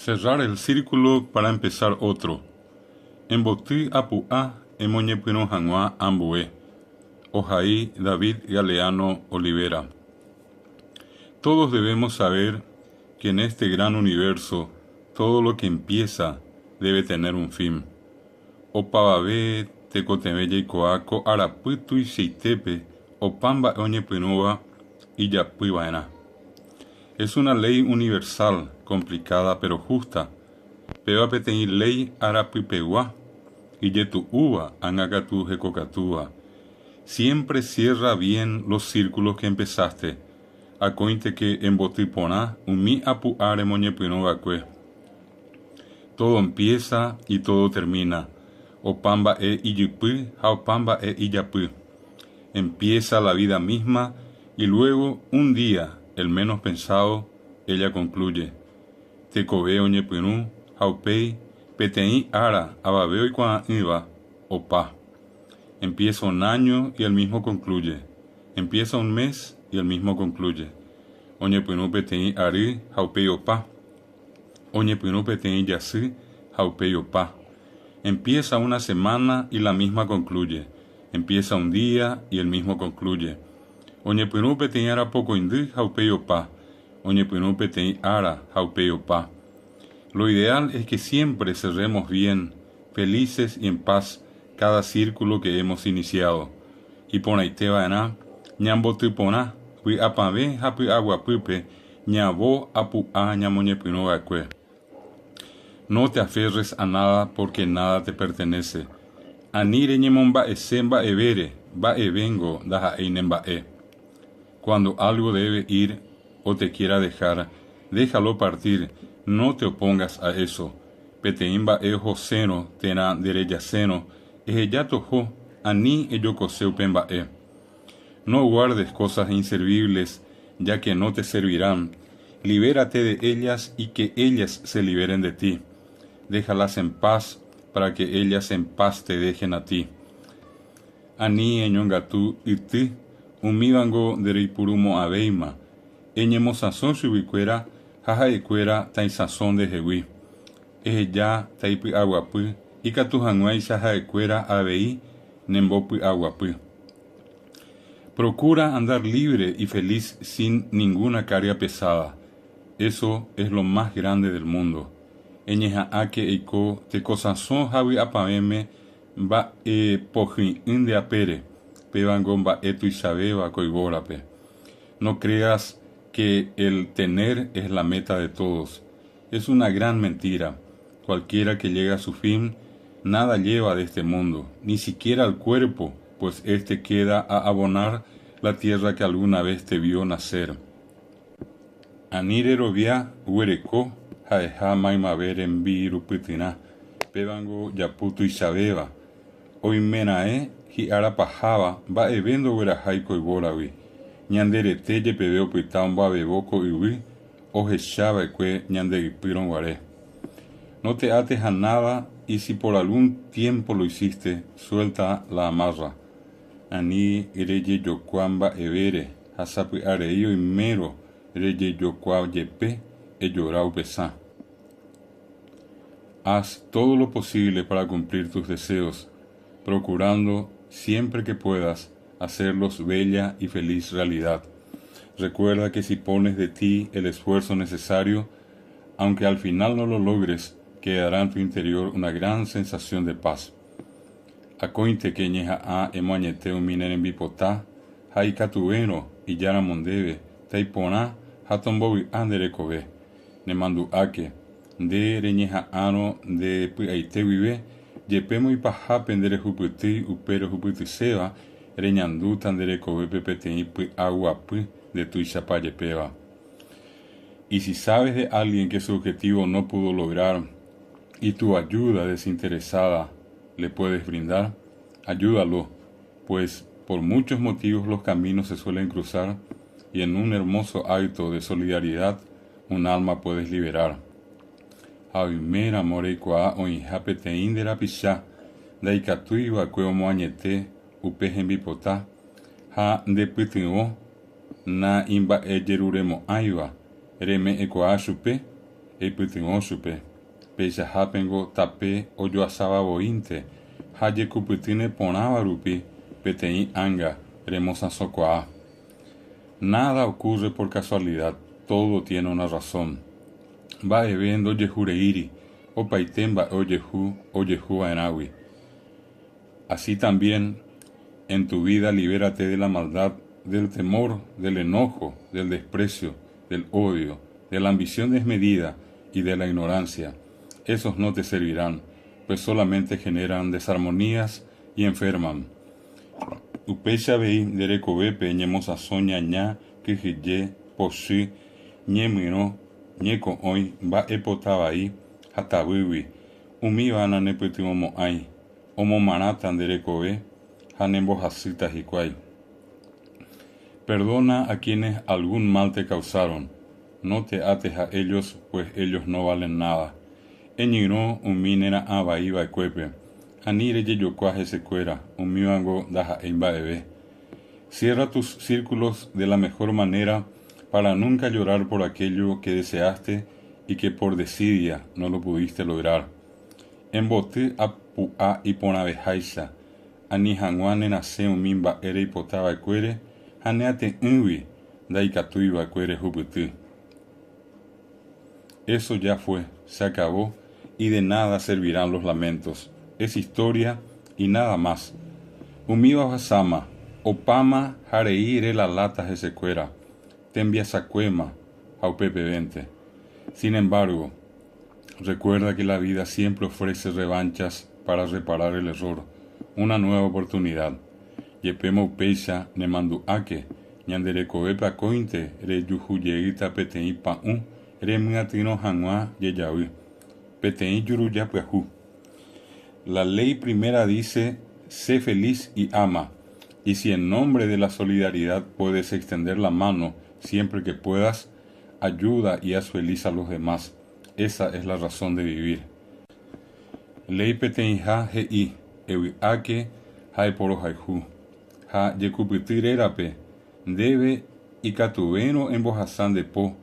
Cerrar el círculo para empezar otro. Emboty apu'a emoñepyrũ hag̃ua ambue. Ohai David Galeano Olivera. Todos debemos saber que en este gran universo todo lo que empieza debe tener un fin. Opavave tekotevẽ jaikuaa ko arapy tuichaitépe opa mba'e oñepyrũva ijapyva'erã. Es una ley universal, complicada pero justa. Péva peteĩ léi arapypegua, ijetu'úva ág̃a katu hekokatúva. Siempre cierra bien los círculos que empezaste, akóinteke emboty porã umi apu'a remoñepyrũva'ekue. Todo empieza y todo termina, opa mba'e ijypy ha opa mba'e ijapy. Empieza la vida misma y luego, un día, el menos pensado, ella concluye. Tekove oñepyrũ ha upéi, peteĩ ára avave oikuaa'ỹva, opa. Empieza un año y el mismo concluye. Empieza un mes y el mismo concluye. Oñepyrũ peteĩ ary ha upéi opa. Oñepyrũ peteĩ jasy ha upéi opa. Empieza una semana y la misma concluye. Empieza un día y el mismo concluye. Oñepyrũ peteĩ arapokõindy ha upéi opa. Oñepyrũ peteĩ ára ha upéi opa. Lo ideal es que siempre cerremos bien, felices y en paz cada círculo que hemos iniciado. Iporãiteva'erã ñamboty porã, vy'apavẽ ha py'aguapýpe ñavo apu'a ñamoñepyrũva'ekue. No te aferres a nada porque nada te pertenece. Ani reñemomba'ese mba'evére, mba'evéngo ndaha'éi nemba'e. Cuando algo debe ir o te quiera dejar, déjalo partir, no te opongas a eso. Peteĩ mba'e ohosérõ térã nderejasérõ, eheja toho, ani ejokose upe mba'e. No guardes cosas inservibles, ya que no te servirán. Libérate de ellas y que ellas se liberen de ti. Déjalas en paz para que ellas en paz te dejen a ti. Ani eñongatu yty, umívango ndereipurumo'ãvéima. Eñemosãso chuguikuéra ha ha'ekuéra taisãso ndehegui. Eheja taipy'aguapy ikatu hag̃uáicha ha'ekuéra avei nembopy'aguapy. Procura andar libre y feliz sin ninguna carga pesada. Eso es lo más grande del mundo. Eñeha'ãke eiko tekosãso ha vy'apavẽme mba'epohyi'ỹ nde apére, pévango mba'e tuichavéva ko yvórape. No creas que el tener es la meta de todos. Es una gran mentira. Cualquiera que llega a su fin, nada lleva de este mundo, ni siquiera al cuerpo, pues éste queda a abonar la tierra que alguna vez te vio nacer. Ani rerovia guereko ha'eha maymave rembirupytyrã, pévango japu tuichavéva. Oimeraẽ hi'arapaháva mba'eve ndoguerahái ko yvóragui. Ñande rete jepeve opyta omboavevo ko yvy ohechava'ekue ñande ypýrõ guare. No te ates a nada y si por algún tiempo lo hiciste, suelta la amarra. Ani rejejokua mba'evére ha sapy'arei oimérõ rejejokua jepe ejora upe sã. Haz todo lo posible para cumplir tus deseos, procurando siempre que puedas hacerlos bella y feliz realidad. Recuerda que si pones de ti el esfuerzo necesario, aunque al final no lo logres, quedará en tu interior una gran sensación de paz. Akóinteke eñeha'ã emoañete umi ne rembipota ha ikatuvérõ ijáramo ndéve taiporã ha tombovy'a nde rekove. Nemandu'áke, nde reñeha'ãrõ nde py'aite guive, jepémo ipahápe nderehupytýi upe rehupytyséva, reñandúta nde rekovépe peteĩ py'aguapy ndetuichapa jepéva. Y si sabes de alguien que su objetivo no pudo lograr y tu ayuda desinteresada le puedes brindar, ayúdalo, pues por muchos motivos los caminos se suelen cruzar y en un hermoso acto de solidaridad un alma puedes liberar. Ha oiméramo reikuaa oĩha peteĩ nde rapicha ndaikatúi va'ekue omoañete upe hembipota ha ndepytyvõ naimba'ejeruremo'ãiva reme'ẽkuaa chupe. Eipytyvõ chupe. Peichahápengo tape ojoasavavoínte ha jekupyty neporãva rupi peteĩ ánga remosãsokuaa. Nada ocurre por casualidad, todo tiene una razón. Mba'eve ndojehureíri, opaite mba'e ojehu ojehuva'erãgui. Así también, en tu vida libérate de la maldad, del temor, del enojo, del desprecio, del odio, de la ambición desmedida y de la ignorancia. Esos no te servirán, pues solamente generan desarmonías y enferman. Upéicha avei nde rekovépe ñemosãso ñaña, kyhyje, pochy, ñemyrõ, ñeko'õi, mba'epota vai ha tavýgui, umíva nanepytyvõmo'ãi, omomarãta nde rekove ha nembohasýta hikuái. Perdona a quienes algún mal te causaron, no te ates a ellos, pues ellos no valen nada. Eñyrõ umi nera'ã vai va'ekuépe, ani rejejokua hesekuéra, umívango ndaha'éi mba'eve. Cierra tus círculos de la mejor manera para nunca llorar por aquello que deseaste y que por desidia no lo pudiste lograr. Emboty apu'a iporãveháicha, ani hag̃ua nerasẽ umi mba'e reipota va'ekuére ha neate'ỹgui ndaikatúi va'ekue rehupyty. Eso ya fue, se acabó y de nada servirán los lamentos. Es historia y nada más. Umíva ohasáma, opáma ha rei relaláta hesekuéra, tembiasakuéma ha upepevénte. Sin embargo, recuerda que la vida siempre ofrece revanchas para reparar el error, una nueva oportunidad. Jepémo upéicha nemandu'áke, ñande rekovépe akóinte rejuhujeýta peteĩ pa'ũ remyatyrõ hag̃ua jejavy. Peteĩ juruja pyahu. La ley primera dice, sé feliz y ama. Y si en nombre de la solidaridad puedes extender la mano siempre que puedas, ayuda y haz feliz a los demás. Esa es la razón de vivir. Léi peteĩha he'i, Evy'áke ha eporohayhu. Ha jekupyty rérape, ndéve ikatuvérõ embohasa nde po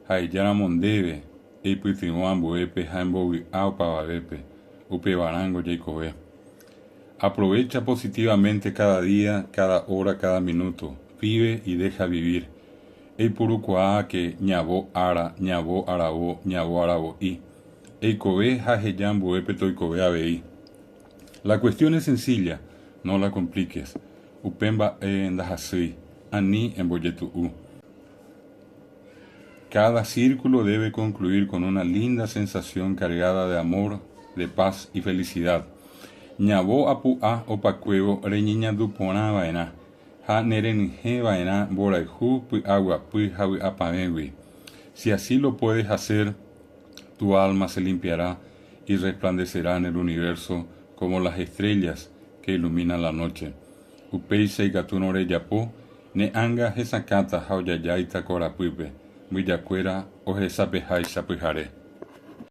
ha ejáramo ndéve, eipytyvõ ambuépe ha embovy'a opavavépe, upevarãngo jaikove. Aprovecha positivamente cada día, cada hora, cada minuto. Vive y deja vivir. Eipurukuaáke ñavo ára, ñavo aravo, ñavo aravo'i. Eikove ha eheja ambuépe toikove avei. La cuestión es sencilla, no la compliques. Upe mba'e ndahasýi, ani embojetu'u. Cada círculo debe concluir con una linda sensación cargada de amor, de paz y felicidad. Ñavo apu'a opakuévo reñeñandu porã va'erã ha nerenyhẽ va'erã mborayhu, py'aguapy ha vy'apavẽgui. Si así lo puedes hacer, tu alma se limpiará y resplandecerá en el universo como las estrellas que iluminan la noche. Upéicha ikatúrõ rejapo, ne ánga hesakãta ha ojajáita korapýpe, mbyjakuéra ohesapeháicha pyhare.